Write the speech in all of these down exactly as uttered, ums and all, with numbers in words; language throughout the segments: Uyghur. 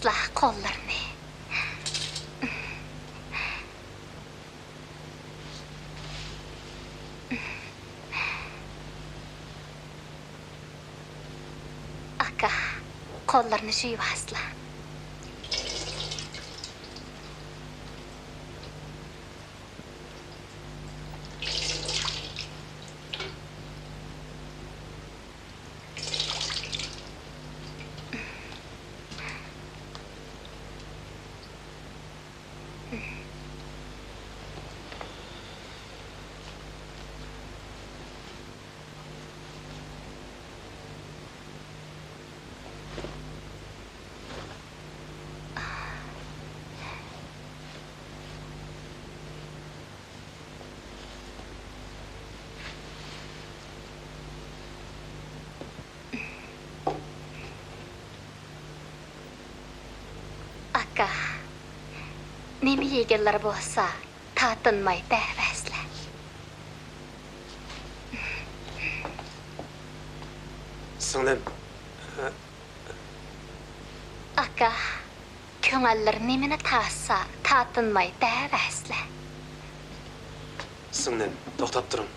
ئىسسىتلا قوللىرىنى. ئاكا، قوللىرىنى يۇيۇۋالسىلا. ئاكا، نېمە يېگىنلىرى بولسا، تارتىنماي بېرىۋەرسىلە. سىڭلىم. ئاكا، كۆڭۈللىرى نېمىنى تارتسا، تارتىنماي بېرىۋەرسىلە. سىڭلىم، توختاپ تۇرۇڭ.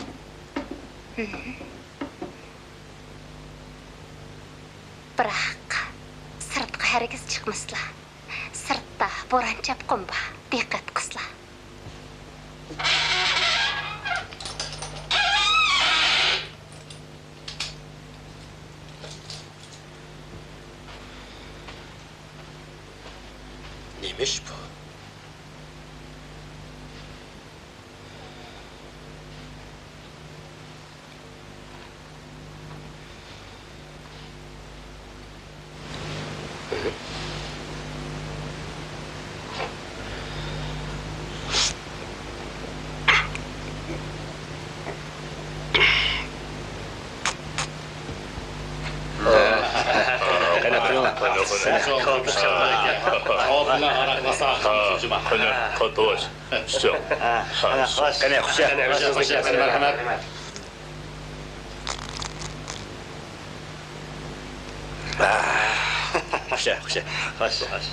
بىراق، سىرتقا ھەرگىز چىقمىسىلا. سىرتتا بوران-چاپقۇن بار، دىققەت قىسلا. نېمە ئىش بۇ؟ قېنى، قېنى. قېنى، قاتتىق ئاچ. قېنى، خوش. قېنى، خوش. مەرھەمەت. خوش، خوش. خوش، خوش.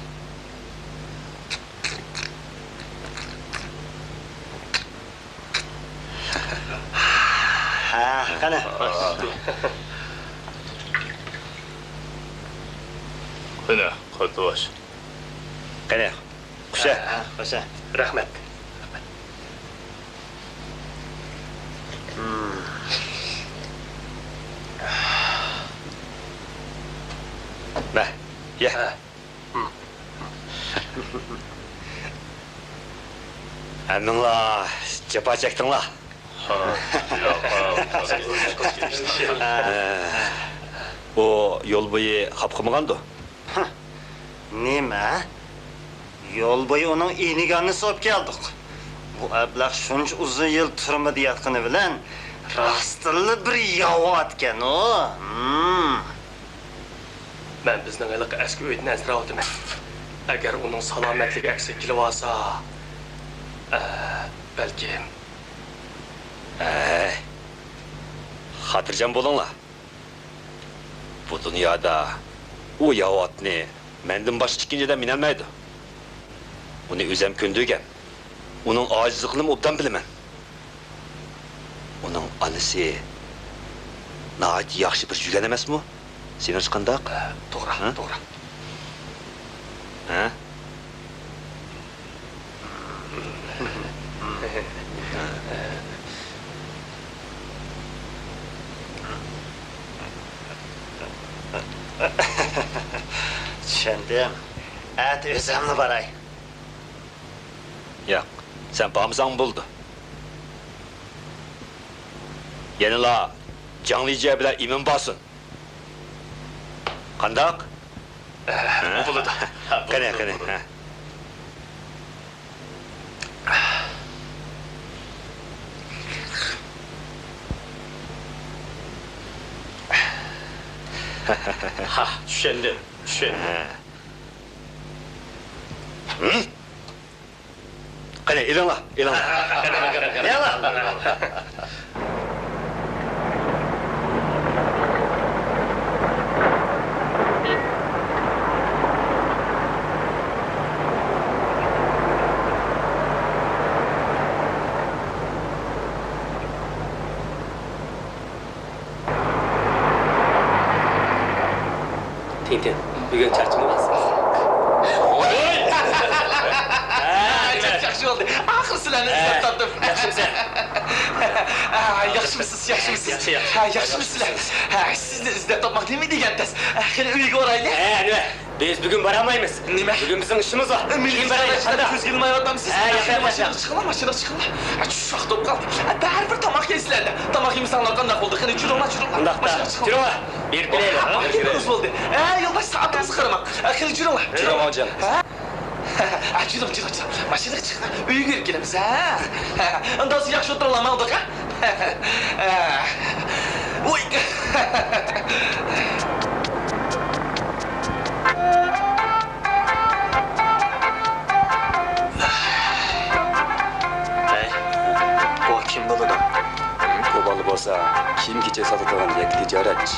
ھە، قېنى. قېنى، قاتتىق ئاچ. قېنى، خوش. ھە، خوش. رەھمەت. مە، يە. ھەممىڭلار جاپا چەكتىڭلار. ئۇ يول بويى خاپا قىلمىغاندۇ؟ نېمە؟ يول بويى ئۇنىڭ ئىنىگە ئانىسى بولۇپ كەلدۇق. بۇ ئەبلەخ شۇنچە ئۇزۇن يىل تۈرمىدە ياتقىنى بىلەن راستتىنلا بىر ياۋا ئاتكەن ئۇ. ھىم. مەن بىزنىڭ ھېلىقى ئەسكى ئۆيدىن ئەنسىرەۋاتىمەن. ئەگەر ئۇنىڭ سالامەتلىكى ئەسكە كېلىۋالسا، ئە، بەلكىم. ئەي، خاتىرجەم بولۇڭلار. بۇ دۇنيادا ئۇ ياۋاتنى مەندىن باشقا ئىككىنچى ئادەم مىنەلمەيدۇ. ئۇنى ئۆزۈم كۆندۈرگەن. ئۇنىڭ ئاجىزلىقىنىمۇ ئوبدان بىلىمەن. ئۇنىڭ ئانىسى ناھايىتى ياخشى بىر يۈگەن ئەمەسمۇ؟ سېنىڭچە قانداق؟ توغرا، ھە؟ توغرا. ھە؟ چۈشەندىم. ئەتە ئۆزۈملا باراي. ياق، سەن بارمىساڭمۇ بولىدۇ. يەنىلا جاڭلىجيە بىلەن ئىمىن بارسۇن. قانداق؟ بولىدۇ. قېنى، قېنى. ھا، چۈشەندىم، چۈشەندىم. قېنى، ئېلىڭلار، ئېلىڭلار. ئېلىڭلار. بۈگۈن چاچمىغانسىز. ھە، ياخشى، ياخشى بولدى. ئاخىرى سىلەرنى ئىزدەپ تاپتىم. ياخشىمسەن؟ ھە، ياخشىمسىز، ياخشىمسىز؟ ياخشى، ياخشى. ھە، ياخشىمسىلەر؟ ھە، سىزنى ئىزدەپ تاپماق نېمە دېگەن تەس؟ ھە، قېنى ئۆيگە بارايلى. ھە، نېمە؟ بىز بۈگۈن بارالمايمىز. نېمە؟ بۈگۈن بىزنىڭ ئىشىمىز بار. كېيىن بارايلى، قانداق؟ كۆزگە ئىلمايۋاتامسىز؟ ھە، ياق، ياق، ياق. ماشىنىغا چىقىڭلار، ماشىنىغا چىقىڭلار. ھە، چۈشۈش ۋاقتى بولۇپ قالدى. ھە، بەرىبىر تاماق يەيسىلەر-دە. تاماق يېمىسەڭلار قانداق بولدى؟ قېنى، جۈرۈڭلار، جۈرۈڭلار. ئۇنداقتا، ماشىنىغا چىقىڭلار. جۈرۈڭلار. بېرىپ كېلەيلى. ھە، ھە؟ بولدى. ھە، يولداش، سائىتىڭىزگە قارىماڭ. ھە، قېنى، جۈرۈڭلار. جۈرۈڭ، ھاجان. ھە؟ ھە، جۈرۈڭ، جۈرۈڭ، جۈرۈڭ. ماشىنىغا چىقىڭلار. ئۆيگە بېرىپ كېلىمىز، ھە؟ ھە، ھە. ئۇنداق بولسا ياخشى ئولتۇرۇڭلار، ماڭدۇق، ھە؟ ھە. ۋوي. ھەي، بۇ كىم بولىدۇ؟ بۇ بالا بولسا كىيىم-كېچەك ساتىدىغان يەككە تىجارەتچى.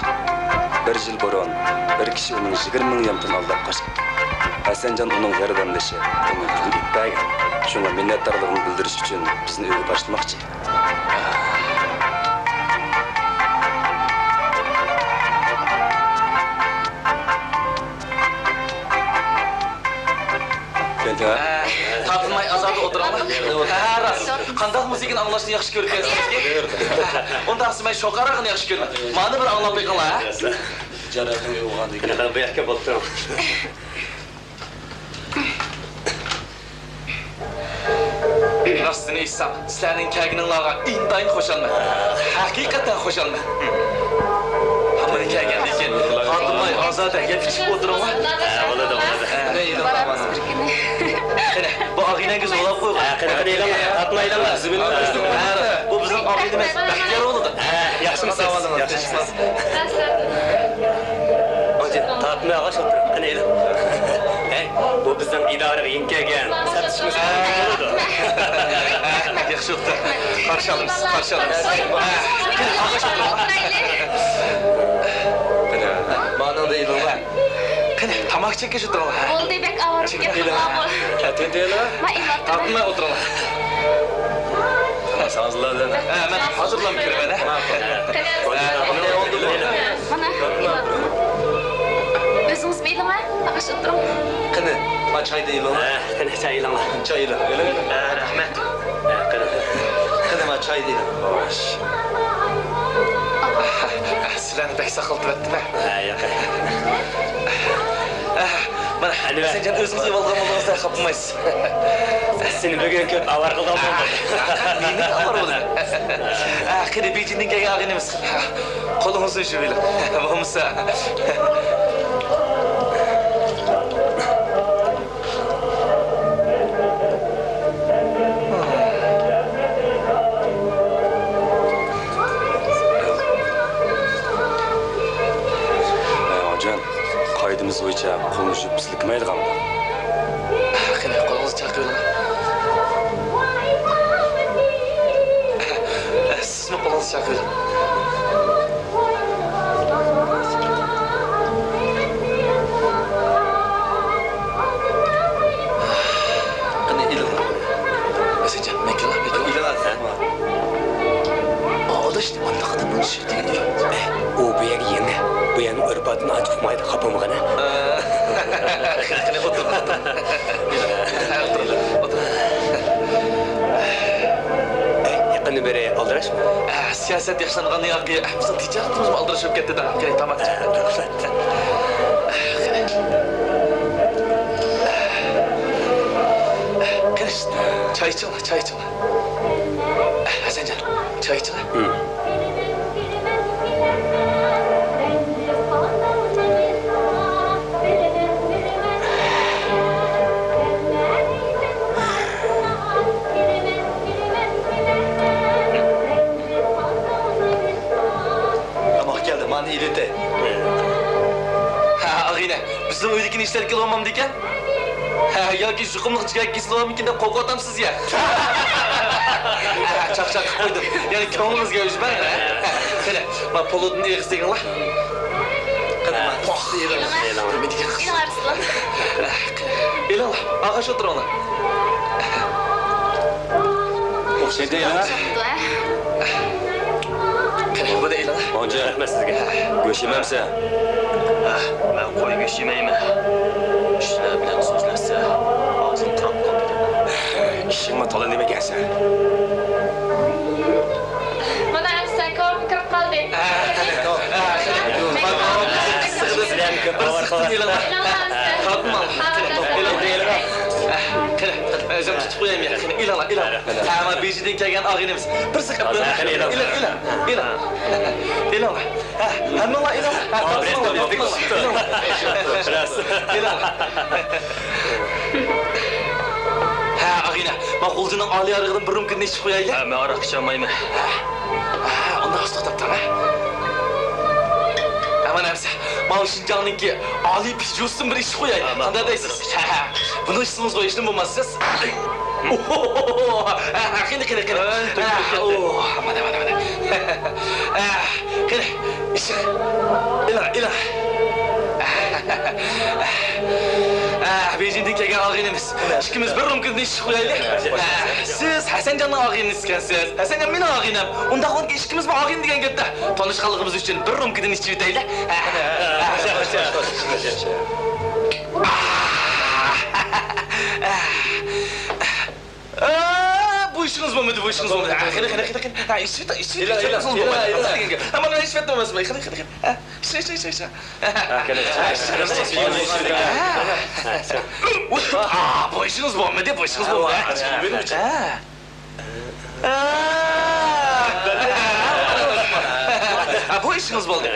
بىر يىل بۇرۇن بىر كىشى ئۇنىڭ يىگىرمە مىڭ يۈەن پۇلىنى ئالداپ قاچقان. ھەسەنجان ئۇنىڭ ياردەمدىشى ئۇنىڭ پۇلىنى ئېلىپ بەرگەن. شۇڭا مىننەتدارلىقىنى بىلدۈرۈش ئۈچۈن بىزنى ئۆيىگە باشلىماقچى. ھە، تارتىنماي ئازادە ئولتۇرۇڭلار. ھە، راست. قانداق مۇزىكىنى ئاڭلاشنى ياخشى كۆرىسىزكى؟ ئۇنداقسا مەن شوخ ئاراقنى ياخشى كۆرىمەن. مانا بىر ئاڭلاپ بېقىڭلار، ھە. قېنى، قېنى، بۇ يەرگە بولۇپ تۇرۇڭ. راستىنى ئېيتسام، سىلەرنىڭ كەلگىنىڭلارغا ئىنتايىن خۇشالمەن. ھەقىقەتەن خۇشالمەن. ھەممىنى كەلگەندىن كېيىن، تارتىنماي ئازادە يەپ ئىچىپ ئولتۇرۇڭلار. ھە، بولىدۇ، بولىدۇ. ھە. بارىمىز بىر كۈنى. قېنى، بۇ ئاغىنەڭگە زولاپ قويغىن. ھە، قېنى، قېنى، ئېلىڭلار. تارتىنماي ئېلىڭلار. ھە، بۇ بىزنىڭ ئاغىنىمىز، بەختىيار بولىدۇ. ھە، ياخشىمۇ سىز؟ ياخشىمۇ سىز؟ تارتىنماي ئاغاچ ئولتۇرۇڭ، قېنى ئېلىڭ. ھەي، بۇ بىزنىڭ ئىدارىگە يېڭى كەلگەن ساتىشىمىز بولىدۇ. ياخشى بوپتۇ. قارشى ئالىمىز، قارشى ئالىمىز. قېنى، ئاغاچ ئولتۇرۇڭ. قېنى، مانىڭدا ئېلىڭلار. قېنى، تاماكا چەككەچ ئولتۇرۇڭلار. بولدى، بەك ئاۋارە بولۇپ كەتتىڭلارمۇ؟ ئەتىدىلا. مەن ئېلىۋاتىمەن. تارتىنماي ئولتۇرۇڭلار. سازلىدىن. ھە، مەن ھازىرلا كىرىمەن، ھە. قېنى، مانا، ئۆزىڭىزمۇ ئېلىڭ، ھە؟ ئاغاچ ئولتۇرۇڭ. قېنى، ما چايدا ئېلىڭ. ھە، قېنى، چاي ئېلىڭلار. چاي ئېلىڭ. ھە، رەھمەت. ھە، قېنى. قېنى، ما چايدا ئېلىڭ. خوش. سىلەرنى بەك ساقلىتىۋەتتىم، ھە. ھە، ياق. مانا، ئەنۋەر. ھەسەنجان، ئۆزىڭىز ئېلىۋالغان بولدىڭىز، خاپىمايسىز. سېنى بۈگۈن كۆپ ئاۋارە قىلغان بولدۇم. نېمىگە ئاۋارە بولىمەن؟ ھە، قېنى، بېيجىڭدىن كەلگەن ئاغىنىمىز. قولىڭىزنى يۇيۇۋېلىڭ. بولمىسا. ھە، ھاجان، قائىدىمىز بويىچە قولنى يۇيۇپ سىلكىمەيدىغانمۇ؟ قېنى، قولىڭىزنى چايقىۋېلىڭ. سىزمۇ قولىڭىزنى چايقىۋېلىڭ. قېنى، ئېلىڭ. ھەسەنجان، مەن كېلىڭ، مەن كېلىڭ. ئېلىڭ، ھە. ئاداش، ئانداق ئادەمنىڭ ئىشى دېگىنى يوق. ئۇ بۇ يەرگە يېڭى. بۇ يەرنىڭ ئۆرپ-ئادىتىنى ئانچە ئۇقمايدۇ، خاپا بولمىغىن، ھە؟ قېنى، ئولتۇرۇڭ، ئولتۇرۇڭ. ئولتۇرۇڭ، ئولتۇرۇڭ. ئەي، يېقىندىن بېرى ئالدىراشمۇ؟ ئە، سىياسەت ياخشىلانغاندىن كېيىن، ئە، بىزنىڭ تىجارىتىمىزمۇ ئالدىراش بولۇپ كەتتى-دە. قېنى، تاماق ئىچىڭ. قېنى، چاي ئىچىڭلار، چاي ئىچىڭلار. ئە، ھەسەنجان، چاي ئىچىڭلار. تاماق كەلدى، مانا ئېلىۋېتەي. ھە، ئاغىنە، بىزنىڭ ئۆيدىكى ئىشلار كېلىۋالمامدىكەن؟ ھە، ياكى يۇقۇملۇق جىگەر كېسىلىۋالمىكىن دەپ قورقۇۋاتامسىز يا؟ ھە، چاقچاق قىلىپ قويدۇم. يەنى كۆڭلىڭىزگە ئۈجمەڭ، ھە؟ قېنى، مانا پولۇدىن ئېغىز تېگىڭلار. قېنى، مانا، ئېغىز تېگىڭلار. نېمە دېگەن قىز؟ ئېلىڭلار، ئاغاچ ئولتۇرۇڭلار. ئوخشايدۇ، ئېلىڭلار. قېنى، بۇنى ئېلىڭ. ماڭجى، رەھمەت سىزگە. گۆش يېمەمسەن؟ ھە، مەن قوي گۆشى يېمەيمەن. كىشىلەر بىلەن سۆزلەشسە، ئاغزىم قۇراپ قالىدىكەن. ئىشىڭمۇ تولا نېمە ئىكەنسەن؟ مانا ئەمسە كاۋاپمۇ كىرىپ قالدى. ھە، ھە، ھە. بىر سىقىتنى ئېلىڭلار. ئېلىڭلار ئەمسە. تارتماڭ. قېنى، قېنى، ئۆزۈم تۇتۇپ قويايمەن. قېنى، ئېلىڭلار، ئېلىڭلار. ھە، مانا بېيجىڭدىن كەلگەن ئاغىنىمىز. بىر سىقىپ ئېلىڭ، ئېلىڭ، ئېلىڭ. ئېلىڭ. ھە، ھەممىڭلار ئېلىڭ. ھە، ھە، بىر ئېلىڭ. ئېلىڭ. ھە، ئاغىنە، مانا غۇلجىنىڭ ئالىي ئارىقىدىن بىر رومكىدىن ئىچىپ قويايلى. ھە، مەن ئاراق ئىچەلمەيمەن. ھە، ھە، ئۇنداق توختاپ تۇرۇڭ، ھە. ھە، مانا ئەمسە، ماۋۇ شىنجاڭنىڭكى ئالىي پىژۇسىدىن بىر ئىچىپ قويايلى. ھە، ماقۇل. قانداق دەيسىز؟ ھە، ھە. بۇنى ئىچسىڭىزغۇ ھېچنېمە بولماس سىز. ھە، ھە، قېنى، قېنى، قېنى. ھە، ھە، ئوھ، مانا، مانا، مانا. ھە، قېنى، ئىچىڭ. ئېلىڭ، ئېلىڭ. ھە، بېيجىڭدىن كەلگەن ئاغىنىمىز. ئىككىمىز بىر رومكىدىن ئىچىپ قويايلى. ھە، سىز ھەسەنجاننىڭ ئاغىنىسى ئىكەنسىز. ھەسەنجان مېنىڭ ئاغىنەم. ئۇنداق بولغانكەن ئىككىمىزمۇ ئاغىنە دېگەن گەپتە. تونۇشقانلىقىمىز ئۈچۈن بىر رومكىدىن ئىچىۋېتەيلى. ھە. ئا، بۇ ئىشىڭىز بولمىدى، بۇ ئىشىڭىز بولمىدى. ھە، قېنى، قېنى، قېنى، قېنى. ھە، ئىچىۋېتىڭ، ئىچىۋېتىڭ، ئىچىۋېتىڭ. ھە، مانا ئىچىۋەتتىم ئەمەسمۇ. قېنى، قېنى، قېنى. ھە، ئىچىڭ، ئىچىڭ، ئىچىڭ، ئىچىڭ. ھە. ئا، بۇ ئىشىڭىز بولمىدى، بۇ ئىشىڭىز بولمىدى. ھە. ھە، بۇ ئىشىڭىز بولدى.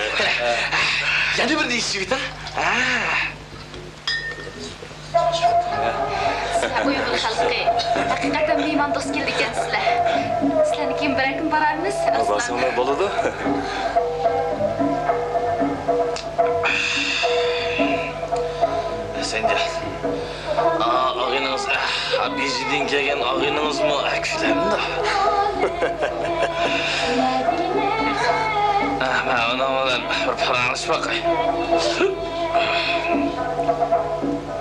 يەنە بىرنى ئىچىۋېتىڭ. ھە. سىلەر ئۇيغۇر خەلقى ھەقىقەتەن مېھماندوست كېلىدىكەنسىلەر. سىلەرنى كېيىن بىرەر كۈن بارارمىز، ئەسلەن. بارساڭلار بولىدۇ. ھەسەنجان. ئا، ئاغىنىڭىز، ئا، بېيجىڭدىن كەلگەن ئاغىنىڭىزمۇ، ئا، كۈلەمدۇ؟ ئا، مەن ئۇنىڭ بىلەن بىر پاراڭلىشىپ باقاي.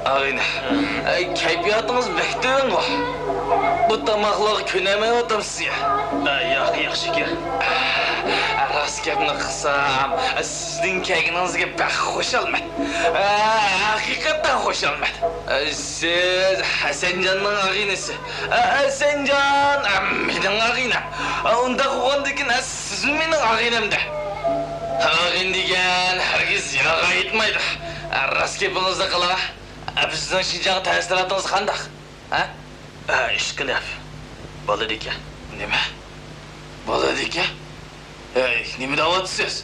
ئاغىنە، ئەي، كەيپىياتىڭىز بەك تۆۋەنغۇ. بۇ تاماقلارغا كۆنەلمەيۋاتامسىز يا؟ ئا، ياق، ياخشىكەن. ئا، راست گەپنى قىلسام، سىزنىڭ كەلگىنىڭىزگە بەك خۇشالمەن. ئا، ھەقىقەتەن خۇشالمەن. ئا، سىز ھەسەنجاننىڭ ئاغىنىسى. ئا، ھەسەنجان، ئا، مېنىڭ ئاغىنەم. ئا، ئۇنداق بولغاندىكىن، ئا، سىزمۇ مېنىڭ ئاغىنەمدە. ئاغىنە دېگەن ھەرگىز ياغا يىتمايدۇ. ئا، راست گېپىڭىزنى قىلىڭ. ئا، بىزنىڭ شىنجاڭ تەسىراتىڭىز قانداق؟ ھە؟ ھە، ئىشقىلىپ، بولىدىكەن. نېمە؟ بولىدىكەن؟ ھەي، نېمە دەۋاتىسىز؟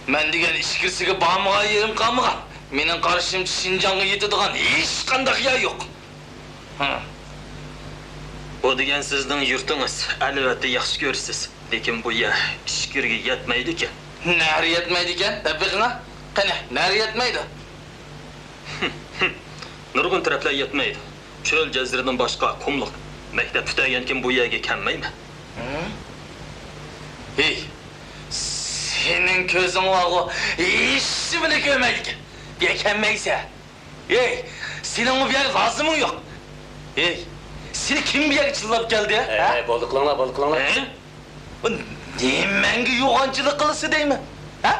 مەن دېگەن ئىچكىرىسىگە بارمىغان يېرىم قالمىغان. مېنىڭ قارىشىمچە، شىنجاڭغا يېتىدىغان ھېچقانداق يەر يوق. ھە. بۇ دېگەن سىزنىڭ يۇرتىڭىز، ئەلۋەتتە ياخشى كۆرىسىز. لېكىن بۇ يەر ئىچكىرىگە يەتمەيدىكەن. نەرە يەتمەيدىكەن؟ دەپ بېقىڭا. قېنى، نەرە يەتمەيدۇ؟ نۇرغۇن تەرەپلەر يەتمەيدۇ. چۆل جەزىرىدىن باشقا قۇملۇق. مەكتەپ پۈتتۈرگەندىن كېيىن بۇ يەرگە كەلمەيمەن. ھە؟ ھېي، سېنىڭ كۆزۈڭ بارغۇ، ھېچنېمىنى كۆرمەيدىكەن. بۇ يەرگە كەلمەيسەن. ھېي، سېنىڭمۇ بۇ يەرگە لازىمىڭ يوق. ھېي، سېنى كىم بۇ يەرگە چىللاپ كەلدى، ھە؟ ھەي، بولدى قىلىڭلار، بولدى قىلىڭلار. ھە؟ بۇ نېمەڭگە يوغانچىلىق قىلىسەن دەيمەن، ھە؟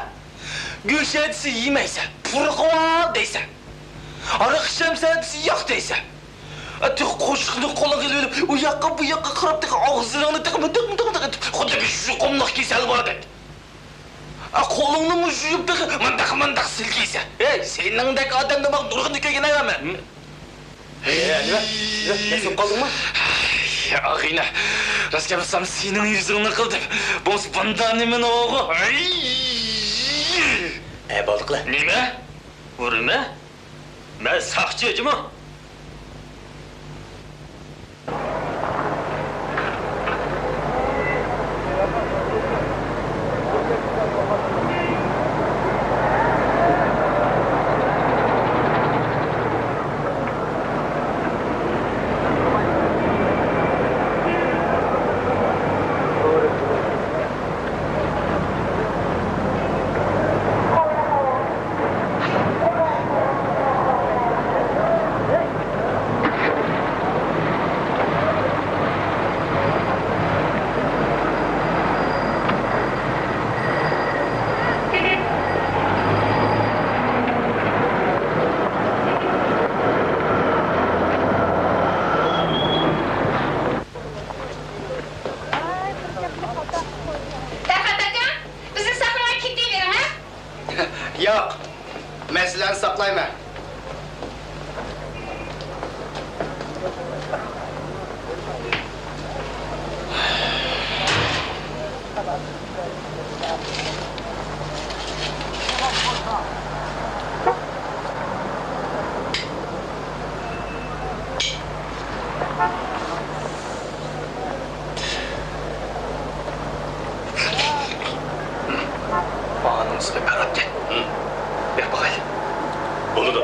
گۆش ئەتىسى يېمەيسەن، پۇرىقىۋال دەيسەن. ھاراق ئىچەمسەن دېسە ياق دەيسەن. ئە، تېخى قوشۇقنى قولۇڭغا ئېلىۋېلىپ، ئۇ ياققا، بۇ ياققا قاراپ، تېخى ئاغزىنىڭنى تېخى مىدىق، مىدىق، مىدىق ئېتىپ، خۇددى بىر يۇقۇملۇق كېسەل باردەك. ئە، قولۇڭنى مۇشۇ يۇيۇپ تېخى مۇنداق، مۇنداق سىلكىيسەن. ھەي، سېنىڭدەك ئادەمنى مانا نۇرغۇننى كۆرگەن ئەمەن. ھە؟ ھە، نېمە؟ نېمە؟ نەسىم قالدىڭمۇ؟ ھەي، ئاغىنە، راست گەپ قىلسام، سېنىڭ يۈزۈڭنى قىلدىم. بولمىسا بۇنداق نېمىنى ئوغۇ؟ ھەي! ئە، بولدى قىلە. نېمە؟ ئۇرىمەن؟ مەن ساقچى جۇمۇ. پەرھات ئاكا، بىزنى ساقلىماي كېتىۋېرىڭ، ھە؟ ياق، مەن سىلەرنى ساقلايمەن. ئانىڭىزغا قاراپ كەل. ھىم. بېقىپ باقايلى. بولىدۇ.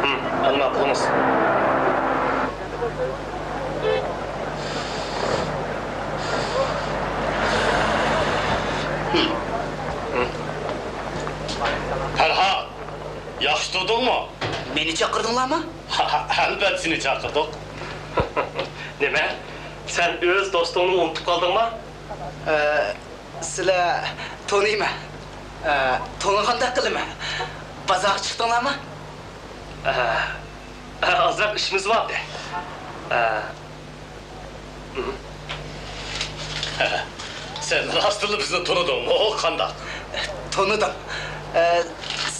ھىم، ئەمما بولىمىز. ھىم. ھىم. پەرھات، ياخشى تۇردۇڭمۇ؟ مېنى چاقىردىڭلارمۇ؟ ئەلبەتتە سېنى چاقىردۇق. نېمە؟ سەن ئۆز دوستۇڭنى ئۇنتۇپ قالدىڭما؟ ئە، سىلەر تونۇيمەن. ئە، تونۇغاندەك قىلىمەن. بازارغا چىقتىڭلارمۇ؟ ئە، ئە، ئازراق ئىشىمىز بار ئىدى. ئە، سەن راستتىنلا بىزنى تونۇدۇڭمۇ؟ قانداق؟ تونۇدۇم. ئە،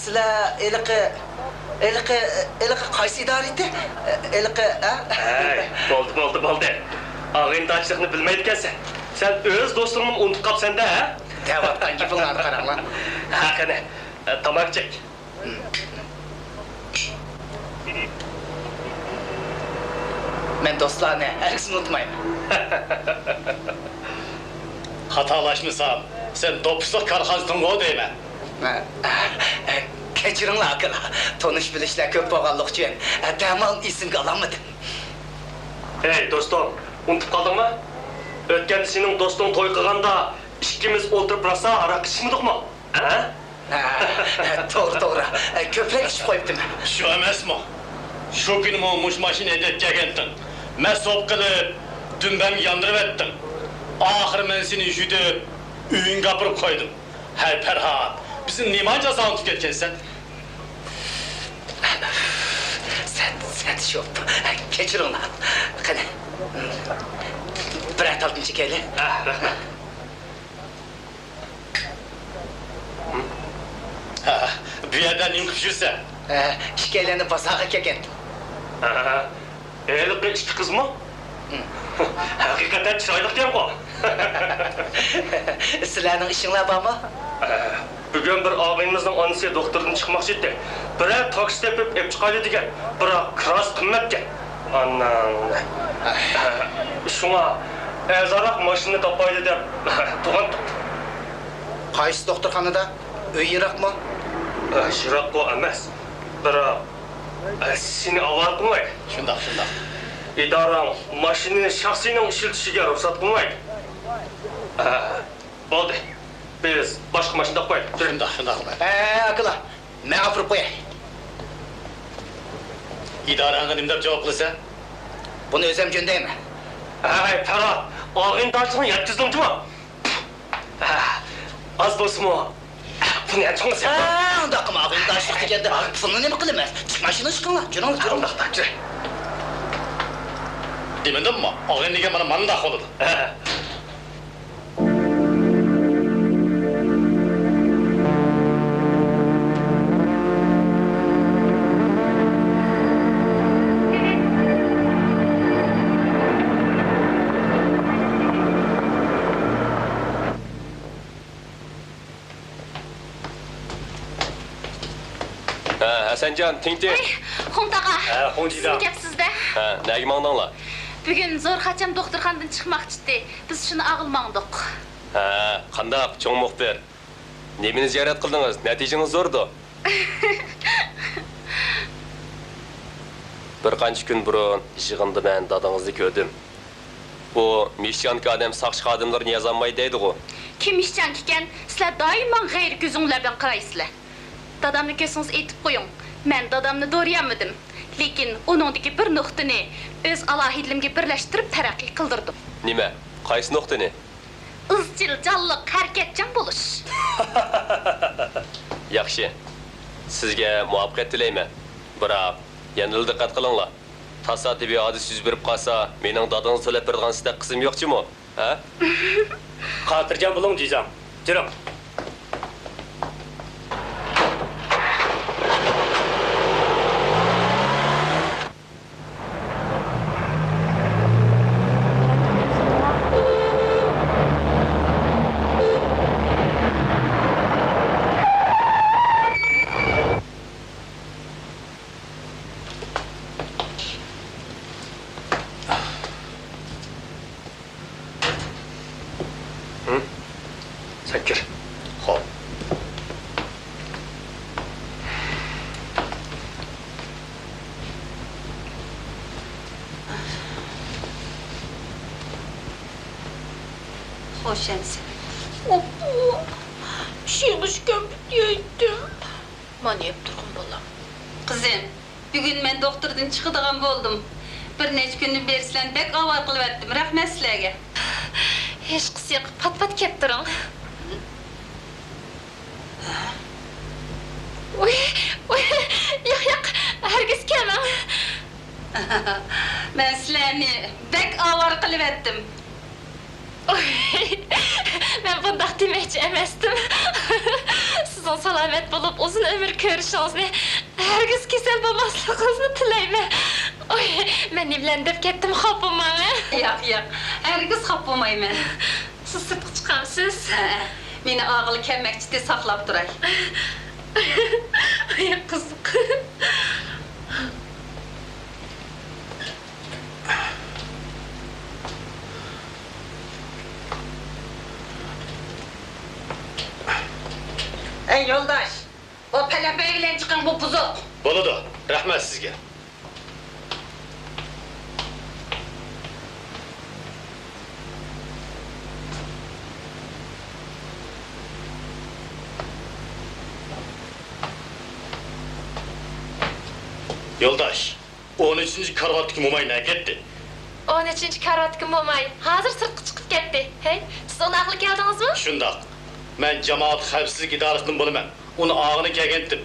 سىلەر ھېلىقى، ھېلىقى، ھېلىقى قايسى ئىدارە ئىدى؟ ھېلىقى، ھە؟ ھەي، بولدى، بولدى، بولدى. ئاغىنىدارچىلىقنى بىلمەيدىكەنسەن. سەن ئۆز دوستۇڭنىمۇ ئۇنتۇپ قاپسەن-دە، ھە؟ دەۋاتقان گېپىڭلارنى قاراڭلار. ھە، قېنى، تاماكا چەك. مەن دوستلارنى ھەرگىز ئۇنتۇمايمەن. خاتالاشمىسام، سەن دوپپىچىلىق كارخانىسىدىنغۇ دەيمەن. كەچۈرۈڭلار، ئاكىلار. تونۇش-بىلىشلەر كۆپ بولغانلىقى ئۈچۈن، دەمالنى ئېسىمگە ئالالمىدىم. ھەي، دوستۇم، ئۇنتۇپ قالدىڭمۇ؟ ئۆتكەندە سېنىڭ دوستۇڭ توي قىلغاندا، ئىككىمىز ئولتۇرۇپ راسا ھاراق ئىچىشمىدۇقمۇ؟ ھە؟ ھە، توغرا، توغرا. كۆپرەك ئىچىپ قويۇپتىمەن. شۇ ئەمەسمۇ؟ شۇ كۈنىمۇ مۇشۇ ماشىنا ھەيدەپ كەلگەنتىڭ. مەست بولۇپ قېلىپ، دۈمبەمگە ياندۇرۇۋەتتىڭ. ئاخىرى مەن سېنى يۈدۈپ، ئۆيۈڭگە ئاپىرىپ قويدۇم. ھەي، پەرھات، بىزنى نېمانچە ئاسان ئۇنتۇپ كەتكەنسەن؟ سەت، سەت شوپتۇ. كەچۈرۈڭلار. قېنى، بىرەر تالقىنچە كەيلى. ھە، رەھمەت. ھە، بۇ يەردە نېمە قىلىپ يۈرسەن؟ ھە، ئىككىيلەننى بازارغا كەلگەنتىم. ھە، ھېلىقى ئىككى قىزمۇ؟ ھەقىقەتەن چىرايلىقكەنغۇ. سىلەرنىڭ ئىشىڭلار بارمۇ؟ ھە، بۈگۈن بىر ئاغىنىمىزنىڭ ئانىسى دوختۇردىن چىقماقچى ئىدى. بىرەر تاكسى تېپىپ ئېلىپ چىقايلى دېگەن. بىراق، كىراسى قىممەتكەن. ئاناڭ. شۇڭا ئەرزانراق ماشىنا تاپايلى دەپ تۇغان تۇغدۇم. قايسى دوختۇرخانىدا؟ ئۆي يىراقمۇ؟ يىراققۇ ئەمەس. بىراق، سېنى ئاۋارە قىلمايدۇ. شۇنداق، شۇنداق. ئىدارەڭ ماشىنىنى شەخسىينىڭ ئىشلىتىشىگە رۇخسەت قىلمايدۇ. بولدى، بىز باشقا ماشىنا تاپايلى. شۇنداق، شۇنداق. ھە، ئاكىلار، مەن ئاپىرىپ قوياي. ئىدارەڭگە نېمە دەپ جاۋاب قىلىسەن؟ بۇنى ئۆزۈم جۆندەيمەن. ھەي، پەرھات، ئاغىنىدارچىلىقنى يەتكۈزدۈڭ جۇمۇ؟ ھە، ئاز بولسىمۇ، پۇلنى يەنە چوڭ سېلىپ قوي. ھە، ئۇنداق قىلما، ئاغىنىدارچىلىق دېگەندە پۇلنى نېمە قىلىمەن؟ ماشىنا چىقىڭلار، جۈرۈڭلار، جۈرۈڭلار. ئۇنداق تاپچى. دېمىدىممۇ؟ ئاغىنە دېگەن مانا مانداق بولىدۇ. ھە. ھە، ھەسەنجان، تىڭتىڭ. ھەي، خۇڭتاغا. ھە، خۇڭجىدا. سىزنىڭ گەپ سىزدە. ھە، نەگە ماڭدىڭلار؟ بۈگۈن زورخاچام دوختۇرخانىدىن چىقماقچى ئىدى. بىز شۇنى ئاغىلى ماڭدۇق. ھە، قانداق، چوڭ مۇخبىر؟ نېمىنى زىيارەت قىلدىڭىز؟ نەتىجىڭىز زوردۇ. بىر قانچە كۈن بۇرۇن يىغىندا مەن دادىڭىزنى كۆردۈم. ئۇ مىشچانكا ئادەم ساقچى خادىملىرىنى يازالمايدۇ دەيدىغۇ. كىم مىشچانكىكەن؟ سىلەر دائىم ماڭا غەيرىي كۆزۈڭلار بىلەن قارايسىلەر. دادامنى كۆرسىڭىز ئېيتىپ قويۇڭ. مەن دادامنى دورىيالمىدىم. لېكىن ئۇنىڭدىكى بىر نۇقتىنى ئۆز ئالاھىدىلىرىمگە بىرلەشتۈرۈپ تەرەققىي قىلدۇردۇم. نېمە؟ قايسى نۇقتىنى؟ ئىزچىل، جانلىق، ھەرىكەتچان بولۇش. ياخشى. سىزگە مۇۋەپپەقىيەت تىلەيمەن. بىراق، يەنىلا دىققەت قىلىڭلار. تاسادىپىي ھادىسە يۈز بېرىپ قالسا، مېنىڭ دادىڭىزغا تۆلەپ بېرىدىغان ھېسدەك قىسمىم يوقچىمۇ؟ ھە؟ خاتىرجەم بولۇڭ، جىجاڭ. جۈرۈڭ. ھە؟ سەن كىر. خوپ. خوش ئەمىسە. ئوپپۇ! پىشۇرغۇچ كەمپۈت يەيتتىم. مانا يەپ تۇرغىن بالام. قىزىم، بۈگۈن مەن دوختۇردىن چىقىدىغان بولدۇم. بىر نەچچە كۈندىن بېرى سىلەرنى بەك ئاۋارە قىلىۋەتتىم. رەھمەت سىلەرگە. ھېچقىسى يوق، پات-پات كەپ تۇرۇڭ. ۋۇي، ۋۇي، ياق، ياق، ھەرگىز كەلمەڭ. مەن سىلەرنى بەك ئاۋارە قىلىۋەتتىم. ئوي، مەن بۇنداق دېمەكچى ئەمەستىم. سىزنىڭ سالامەت بولۇپ، ئۇزۇن ئۆمۈر كۆرۈشىڭىزنى، ھەرگىز كېسەل بولماسلىقىڭىزنى تىلەيمەن. ئوي، مەن نېمىلەرنى دەپ كەتتىم، خاپا بولماڭ. ياق، ياق، ھەرگىز خاپا بولمايمەن. سىز سىرتقا چىقامسىز؟ ھە، مېنى ئاغىلى كەلمەكچىدى، ساقلاپ تۇراي. ئاي، قىزىق. ئەي يولداش، بۇ پەلەمپەي بىلەن چىقىڭ، بۇ بۇزۇق. بولىدۇ، رەھمەت سىزگە. يولداش، ئون ئۈچىنچى كارىۋاتتىكى موماي نەگە كەتتى؟ ئون ئۈچىنچى كارىۋاتتىكى موماي ھازىر سىرتقا چىقىپ كەتتى. ھەي، سىز ئۇنى ئاقلىق كەلدىڭىزمۇ؟ شۇنداق. مەن جامائەت خەۋپسىزلىك ئىدارىسىدىن بولىمەن. ئۇنى ئاغىنى كەلگەنتىم.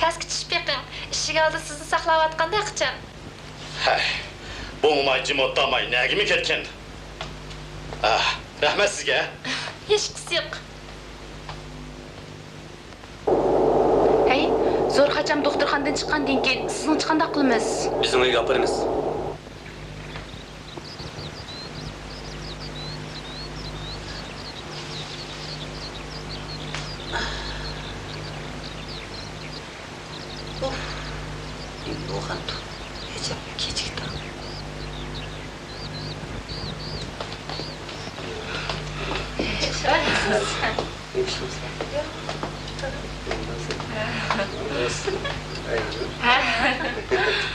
تەسكە چۈشۈپ بېقىڭ. ئىشىك ئالدىدا سىزنى ساقلاۋاتقاندەك قىچان. ھەي، بۇ موماي جىم ئولتۇرماي نەگىمۇ كەتكەن؟ ئاھ، رەھمەت سىزگە. ھېچقىسى يوق. ھەي، زورخاچام دوختۇرخانىدىن چىققاندىن كېيىن سىزنىڭچە قانداق قىلىمىز؟ بىزنىڭ ئۆيگە ئاپىرىمىز. ئۇف، نېمە بولغاندۇ؟ ئەجەب كېچىكتۇ.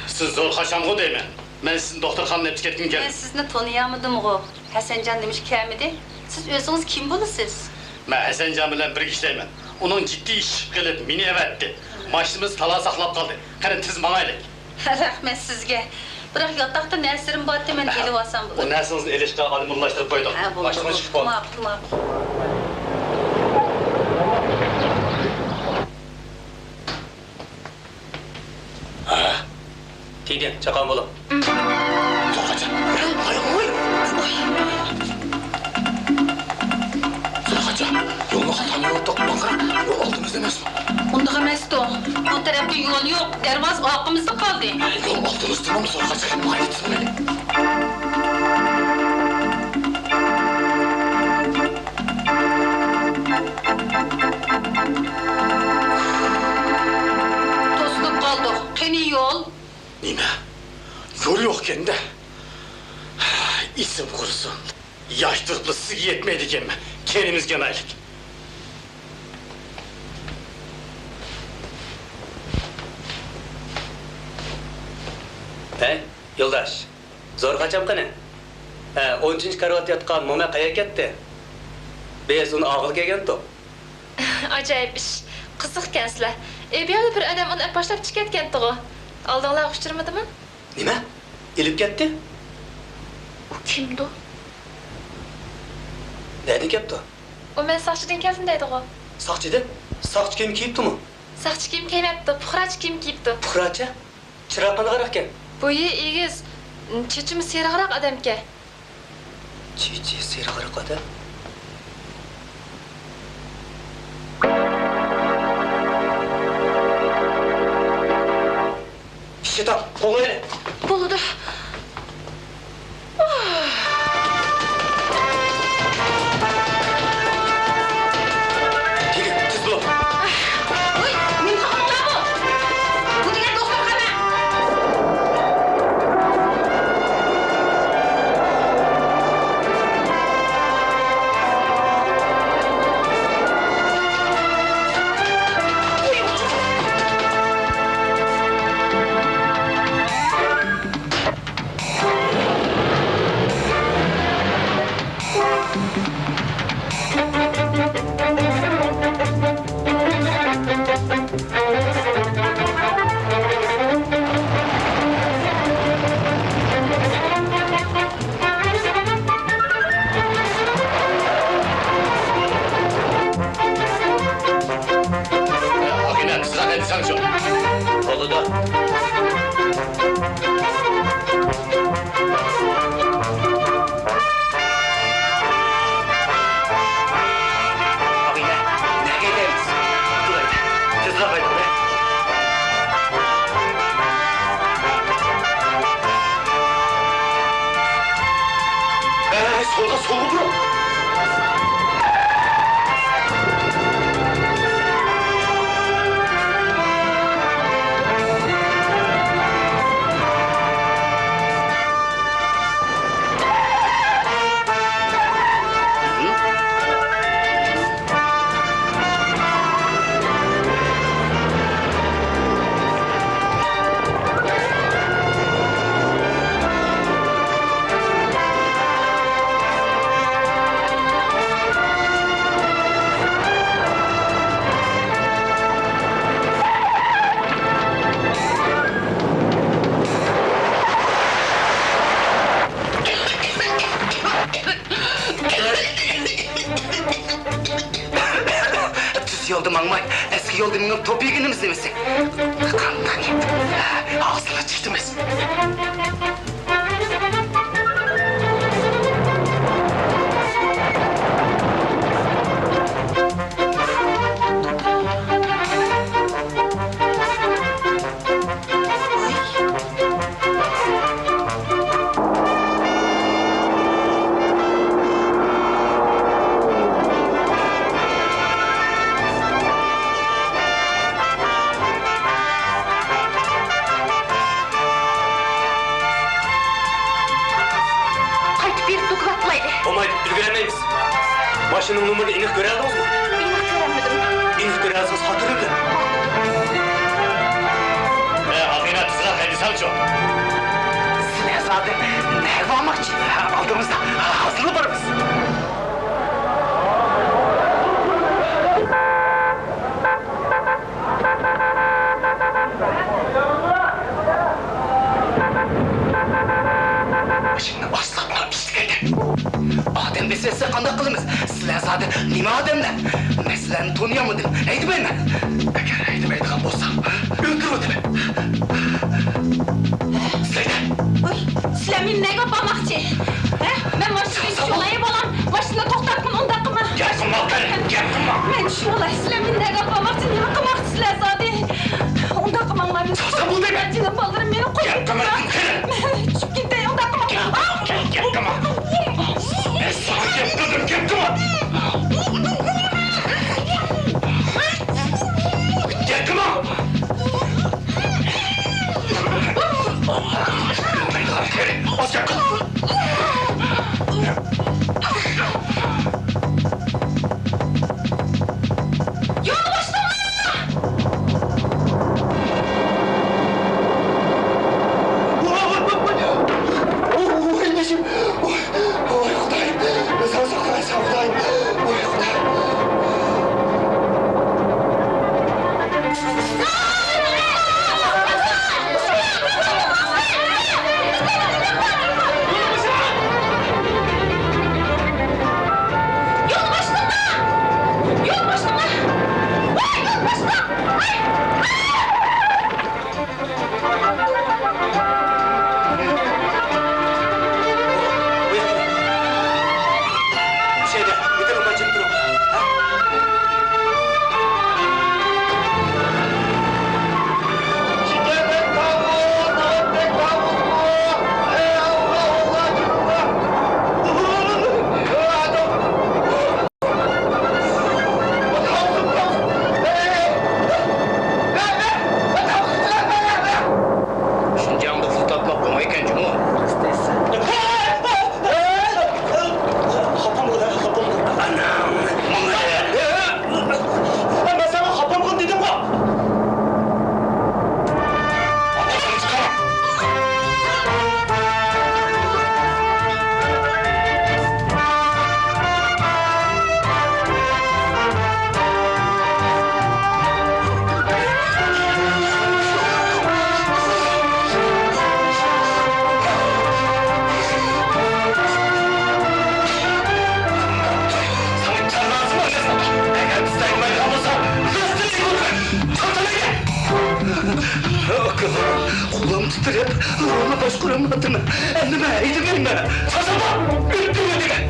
سىز زورخاچامغۇ دەيمەن. مەن سىزنى دوختۇرخانىدىن ئەپتىكەتكۈم كەلدى. مەن سىزنى تونۇيالمىدىمغۇ؟ ھەسەنجان نېمىشقا كەلمىدى؟ سىز ئۆزىڭىز كىم بولىسىز؟ مەن ھەسەنجان بىلەن بىرگە ئىشلەيمەن. ئۇنىڭ جىددىي ئىشى قېلىپ مېنى ئەۋەتتى. ماشىنىمىز تالا ساقلاپ قالدى. قېنى تېز ماڭايلى. رەھمەت سىزگە. بىراق ياتاقتا نەرسىلىرىم بارتى، مەن ئېلىۋالسام بولىدۇ. ئۇ نەرسىڭىزنى ئېلىشقا ئادەم ئورۇنلاشتۇرۇپ قويدۇق. ھە، بولدى، ماشىنىڭىز بولدى. چىقىپ بار. ماقۇل، ماقۇل. ھە. تېگىن، چاققان بولۇڭ. زورخاچام، ھايال بول. زورخاچام، يولنى خاتا مېڭىۋاتتۇق. ماڭا قارا، يول ئالدىمىزدا ئەمەسمۇ؟ ئۇنداق ئەمەستۇ. بۇ تەرەپتە يول يوق، دەرۋازا ئارقىمىزدا قالدى. يول ئالدىمىزدىمۇ، زورخاچام، ماڭايلى، تىزىملىنىپ. توسۇلۇپ قالدۇق. قېنى يول؟ نېمە؟ يول يوقكەن-دە. ئېسىم قۇرسۇن. ياش تۇرۇپلا سىزگە يەتمەيدىكەنمەن. كەينىمىزگە يانايلى. ھەي، يولداش. زورخاچام قېنى؟ ھە، ئون ئۈچىنچى كارىۋاتتا ياتقان موماي قەيەرگە كەتتى؟ بىز ئۇنى ئاغىلى كەلگەنتۇق. ئاجايىپ ئىش. قىزىقكەنسىلەر. ئېبىيالا بىر ئادەم ئۇنى ئەپ باشلاپ چىقىپ كەتكەنتىغۇ. ئالدىڭلارغا ئۇچرىمىدىمۇ؟ نېمە؟ ئېلىپ كەتتى؟ ئۇ كىمدۇ؟ نەدىن كەپتۇ؟ ئۇ مەن ساقچىدىن كەلدىم دەيدىغۇ. ساقچىدىن؟ ساقچى كىيىم كىيىپتۇمۇ؟ ساقچى كىيىم كىيمەپتۇ، پۇقراچە كىيىم كىيىپتۇ. پۇقراچە؟ چىراغ قانداقراقكەن؟ بويى ئېگىز، چېچىمۇ سېرىقراق ئادەمكەن. چېچى سېرىقراق ئادەم؟ ئىششىتاڭ، قوغلايلى! بولىدۇ. يىگىت، تېز بول! ۋوي، نېمە قىلىۋاتىدۇ بۇ؟ بۇ دېگەن دوختۇرخانا! ئاغىنە، تېزراق ھەيدىسەڭچۇ. بولىدۇ. ئاغىنە، نەگە ھەيدەيمىز؟ تېزراق ھەيدەڭ. ئەي، سولغا، سولغا بۇرۇڭ! تۈز يولدا ماڭماي، ئەسكى يولدا مېڭىپ توپ يېگىنىمىز نېمىسى؟ قانداق گەپ؟ ھازىرلا چىقتىمىز. قايتىپ بېرىپ دوكلات قىلايلى. بولمايدۇ، ئۈلگۈرەلمەيمىز. ماشىنىنىڭ نومۇرىنى ئېنىق كۆرەلىدىڭىزمۇ؟ ئېنىق كۆرەلمىدىم. ئېنىق كۆرەلىسىڭىز، خاتىرە بىلەن. ئە، ئاغىنە، تېزراق ھەيدىسەڭچۇ. سىلەر زادى نەگە بارماقچى؟ ئالدىمىزدا، ھازىرلا بارىمىز. ماشىنىنى ئاسلاقلا ئىشلىگەيدى. ئادەم بېسىۋەتسە قانداق قىلىمىز؟ سىلەر زادى نېمە ئادەملەر؟ مەن سىلەرنى تونۇيالمىدىم. ھەيدىمەيمەن. ئەگەر ھەيدىمەيدىغان بولساڭ، ئۆلتۈرۈۋېتىمەن. سىلەيدە. ۋوي، سىلەر مېنى نەگە ئاپارماقچى؟ ھە؟ مەن ماشىنىدىن چۈشۈۋالاي، بالام. ماشىنىنى توختاتقىن، ئۇنداق قىلما. گەپ قىلما، قېنى، گەپ قىلما. مەن چۈشۈۋالاي، سىلەر مېنى نەگە ئاپارماقچى؟ نېمە قىلماقچىسىلەر زادى؟ ئۇنداق قىلماڭلار، مېنى قويۇپ كېتىڭلار، جېنىم بالىلىرىم، مېنى قويۇپ كېتىڭلار. مەن چۈشۈپ كېتەي، ئۇنداق قىلماڭ. گەپ قىلما، گەپ قىلما. مەن ساڭا گەپ قىلدىم، گەپ قىلما. گەپ قىلما. ئاز گەپ قىل. يول بوشلۇقى! ۋاي، ۋاي، ۋاي، ۋاي. ۋاي، بېشىم. ۋاي، ۋاي، خۇدايىم. سەن ساقلىغايسەن، خۇدايىم. ۋاي، خۇدايىم. بېرىپ، رولنى باشقۇرالماپتىمەن. ئەمدى مەن ھەيدىمەيمەن. سازاما! ئۆلتۈرمە دېگەن!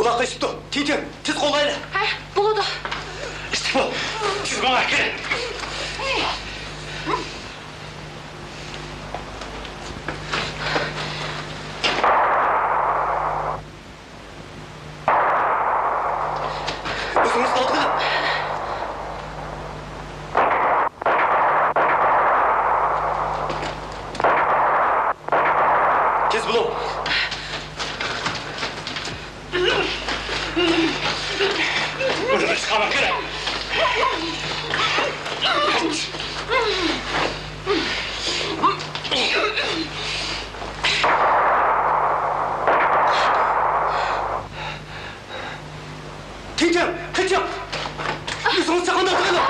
ئۇلار قېچىپتۇ. تېڭتىڭ، تېز قوغلايلى. ھە، بولىدۇ. ئىشتە بۇ. تېز ماڭا كىرىڭ. ئۆزىڭىز ئالدىغا. تېز بولۇڭ. ئۇنى چىقارماق كېرەك. تېڭتىڭ، قېچىڭ! ئۆزىڭىز چاققاندا قىلىڭ!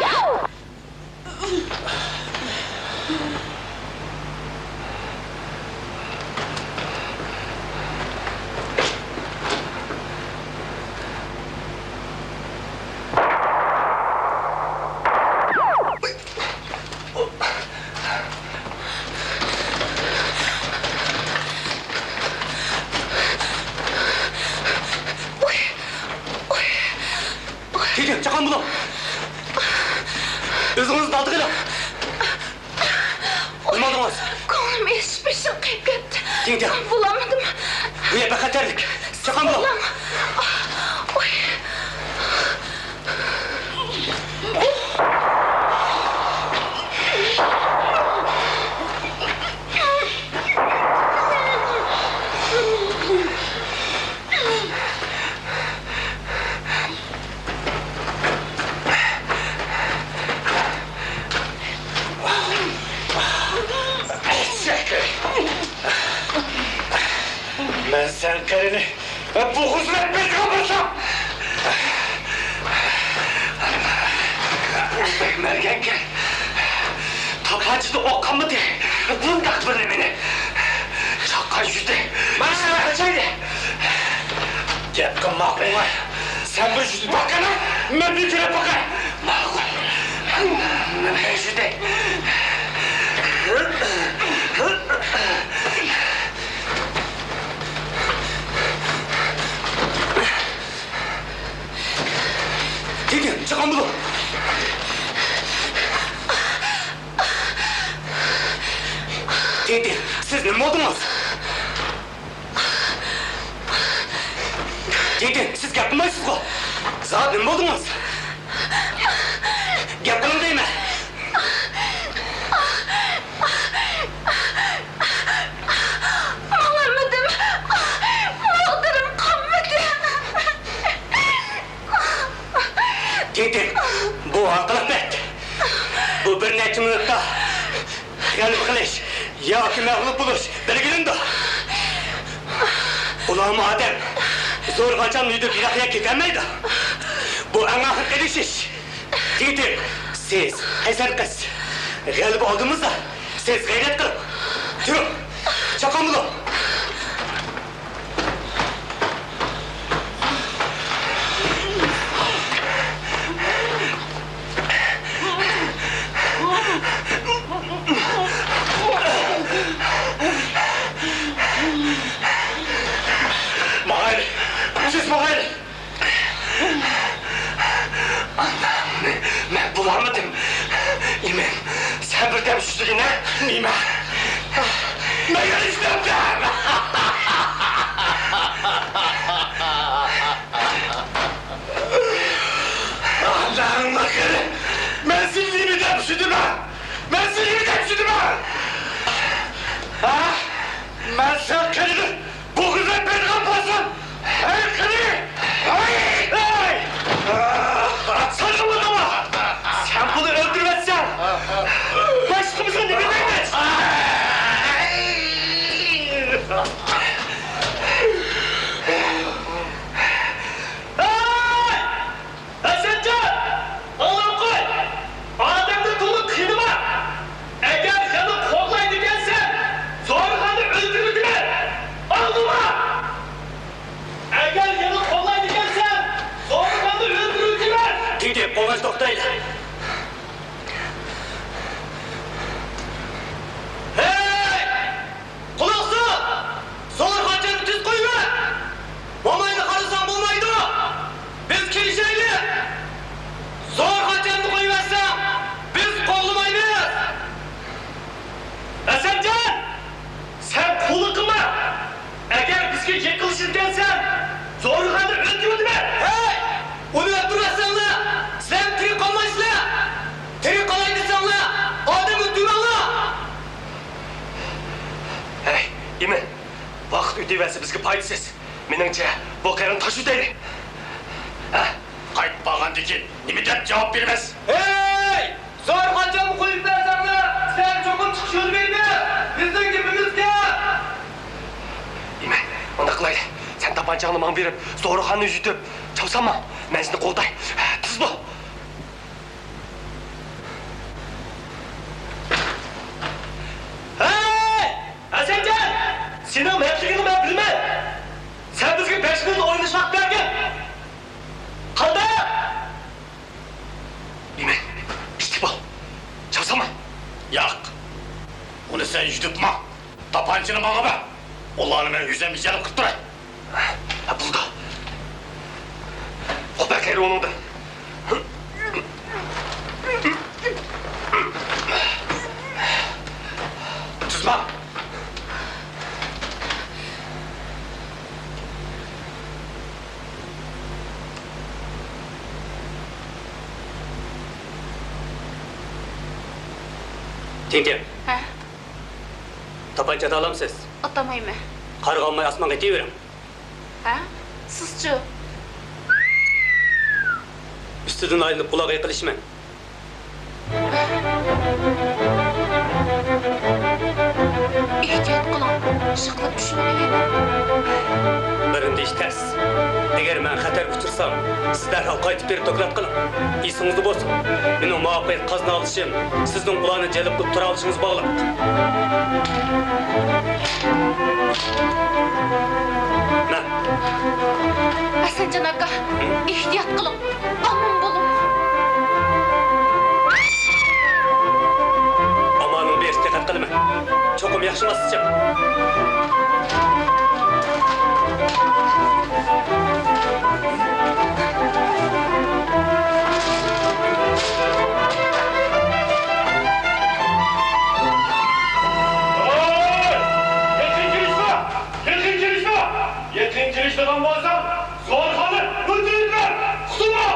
تېڭتىڭ، چاققان بولۇڭ! ئۆزىڭىزنى ئالدىغا ئېلىڭ! نېمە ئالدىڭىز؟ كۆڭلۈم ئېچىپ بېشىم قېيىپ كەتتى. تېڭتىڭ! بولالمىدىم. بۇ يەر بەك خەتەرلىك. چاققان بولۇڭ! بولۇڭ. ئوي. مەن سەن قېرىنى بوغۇزۇم ئەتمەيدىغان بولسام! مەرگەنكەن! تاپانچىدا ئوق قالمىدى. بۇنداق بىرى مېنى چاققان يۈدى. مانا قاچايلى! گەپ قىلماق ئوڭاي. سەن بىر يۈدى باققىنا، مەن بىر كۆرۈپ باقاي. ماقۇل. مەن يۈدى. تېڭتىڭ، چىققان بولۇڭ! تېڭتىڭ، سىز نېمە بولدىڭىز؟ تېڭتىڭ، سىز گەپ قىلمايسىزغۇ؟ زادى نېمە بولدىڭىز؟ گەپ قىلىڭ دەيمەن! ماڭالمىدىم. ماغدۇرۇم قالمىدى. تېڭتىڭ، بۇ ھالقىلىق بەت. بۇ بىر نەچچە مىنۇتتا غەلىبە قىلىش ياكى مەغلۇپ بولۇش بەلگىلىنىدۇ. ئۇلارمۇ ئادەم. زورىغا چام يۈدۈپ يىراق يەرگە كېتەلمەيدۇ. بۇ ئەڭ ئاخىرقى ئېلىشىش. تېڭتىڭ، سىز قەيسەر قىز. غەلىبە ئالدىمىزدا. سىز غەيرەت قىلىڭ. تۇرۇڭ. چاققان بولۇڭ. ماڭايلى! تېز ماڭايلى! ئانامنى مەن بولالمىدىم. ئىمىن، نېمىگە ئىشلەپتىڭ؟ ئاللاھنىڭ ماكىرى! مەن سېنى نېمە دەپ چۈشىدىمەن؟ مەن سېنى نېمە دەپ چۈشىدىمەن؟ ھە؟ مەن سېنىڭ قېنىڭنى بوغۇزلاپ بېرىدىغان بولسام، ھەي قېنى! ھەي! ھەي! ساقلىۋالما! سەن بۇنى ئۆلتۈرۈۋەتسەڭ، باشقىمىزغا نېمە دەيمىز؟ ھەي! ھەسەنجان! ئاڭلاپ قوي! ئادەمنى تولا قىينىما! ئەگەر يەنە قوغلايدىكەنسەن، زورىخاننى ئۆلتۈرۈۋېتىمەن! ئاڭلىما! ئەگەر يەنە قوغلايدىكەنسەن، زورىخاننى ئۆلتۈرۈۋېتىمەن! تىڭ تۇرۇپ، قوغلاشنى توختىتايلى! ھەي! قۇلاق سال! زورىخانجاننى تېز قويۇۋەت! موماينى قارىساڭ بولمايدۇ! بىز كېلىشەيلى! زورىخانجاننى قويۇۋەتسەڭ، بىز قوغلىمايمىز! ھەسەنجان! سەن قۇلىقىڭنى ئەگەر بىزگە يېقىنلىشىدىكەنسەن، زورىخاننى ئۆلتۈرۈۋېتىمەن! ھەي! ئۇنى ئۆلتۈرمەسەڭلار، سىلەر تىرىك قالمايسىلەر! تىرىك قالاي دېسەڭلار، ئادەم ئۆلتۈرمەڭلار! ھەي، ئىمىن! ۋاقىت ئۆتۈۋەرسە بىزگە پايدىسىز. مېنىڭچە، بۇ قېرىنى تاشلىۋېتەيلى. ھە؟ قايتىپ بارغاندىن كېيىن نېمە دەپ جاۋاب بېرىمىز؟ ھەي! زورىخانجاننى قويۇپ بەرسەڭلار، سىلەر چوقۇم چىقىش يولى بېرىمىز. بىزنىڭ گېپىمىز گەپ! ئىمىن، ئۇنداق قىلايلى. سەن تاپانچاڭنى ماڭا بېرىپ، زورىخاننى يۈدۈپ چاۋسان ماڭ. مەن سېنى قوغداي. تېز بول! ھەي! ھەسەنجان! سېنىڭ مەردلىكىڭنى مەن بىلىمەن! سەن بىزگە بەش مىنۇت ئويلىنىش ۋاقتى بەرگىن! قانداق؟ ئىمىن، ئىتتىك بول! چاۋسان ماڭ! ياق! ئۇنى سەن يۈدۈپ ماڭ! تاپانچىنى ماڭا بەر! ئۇلارنى مەن ئۆزۈم ئىجارە قىلىپ تۇراي! ھە، بولدى. قوپار قېرى ئۇنىڭدىن. تېز ماڭ! تىڭتىڭ. ھە؟ تاپانچا ئاتالامسىز؟ ئاتالمايمەن. قارغا ئالماي ئاسمانغا ئېتىۋېرىڭ. ھە؟ سىزچۇ؟ ئۈستىدىن ئايلىنىپ قۇلاققا يېقىنلىشىمەن. ئېھتىيات قىلىڭ، شىقىلىپ چۈشۈۋېرىڭ يەنە. بىرنى دېيىش تەس. ئەگەر مەن خەتەرگە ئۇچرىسام، سىز دەرھال قايتىپ بېرىپ دوكلات قىلىڭ. ئېسىڭىزدە بولسۇن، مېنىڭ مۇۋەپپەقىيەتكە قازىنالىشىم سىزنىڭ ئۇلارنى جەلپ قىلىپ تۇرالىشىڭىزغا باغلىق. مەن. ھەسەنجان ئاكا، ئېھتىيات قىلىڭ. ئامان بولۇڭ. ئامانىڭ بېرىشىگە دىققەت قىلىمەن. چوقۇم ياخشى ماسلىشىڭ. يېقىن كېلىشمە! يېقىن كېلىشمە! يېقىن كېلىشىدىغان بولساڭ، زورىخاننى ئۆلتۈرۈۋېتىمەن! قۇتۇلما!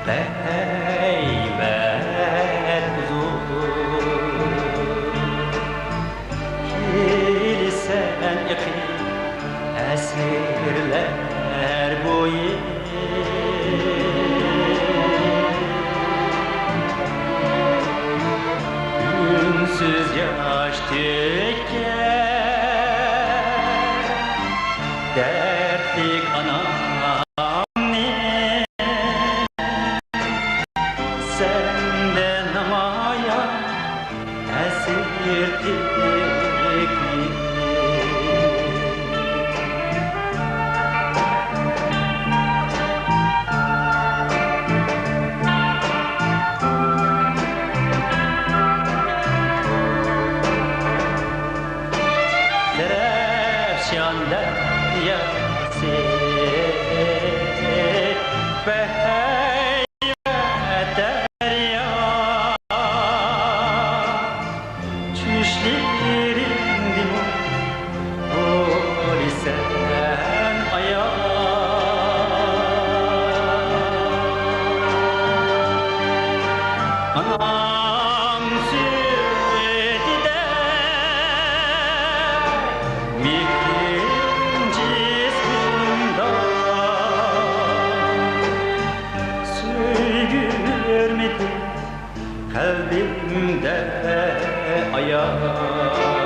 بەھەيۋەت ئۇزۇن كېلىسەن ئېقىپ ئەسىرلەر بويى. ئۈنسىز ياش تۆككەن دەردلىك ئانامنى سەندە نامايان ئەسىر تىلىكنى. زەرەپشان دەرياسى، بەھەيۋەت دەريا، چۈشلىرىمدىمۇ بولىسەن ئايان. ئانام سۈيدۈدەك مېھرىم جىسمىمدا سۆيگۈ ھۆرمىتى قەلبىمدە ئايان.